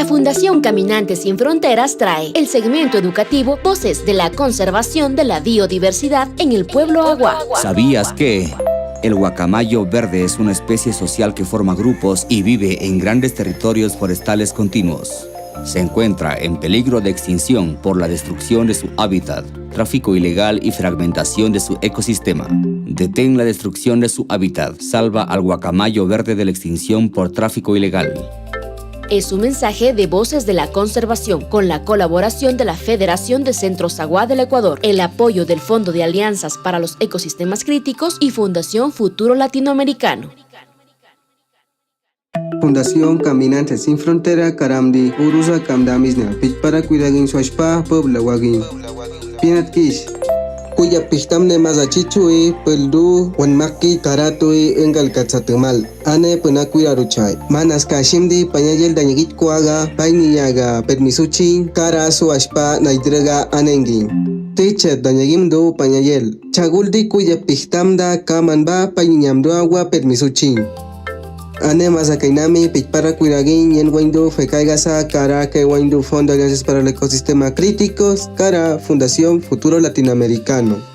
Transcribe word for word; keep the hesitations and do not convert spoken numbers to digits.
Fundación Caminantes Sin Fronteras trae el segmento educativo Voces de la Conservación de la Biodiversidad en el Pueblo Awa. ¿Sabías que? El guacamayo verde es una especie social que forma grupos y vive en grandes territorios forestales continuos. Se encuentra en peligro de extinción por la destrucción de su hábitat, tráfico ilegal y fragmentación de su ecosistema. Detén la destrucción de su hábitat. Salva al guacamayo verde de la extinción por tráfico ilegal. Es un mensaje de Voces de la Conservación, con la colaboración de la Federación de Centros Awa del Ecuador, el apoyo del Fondo de Alianzas para los Ecosistemas Críticos y Fundación Futuro Latinoamericano. Fundación Caminantes Sin Frontera karam di urusa kamdamisna pichpara kwiragiñ swashpa pôbla wagiñ. Pinatkish. Kuyap pichtamne masa chichwi puldu wanmakki karatu i enggal katsa temal. Ane pena kwiraru chai. Manaska shimdi panyayel danyagit kwaga painiyaga permiso chin kara swashpa naidraga anengi. Teche danyagimdu panyayel. Chaguldi kuyap pichtamda kamanba paininyamdu agwa permiso chin. Ane masa kainami pichpara kwiragiñ yen waindu fekaigasa kara ke waindu Fondo de Alianzas para el Ecosistema Críticos kara Fundación Futuro Latinoamericano.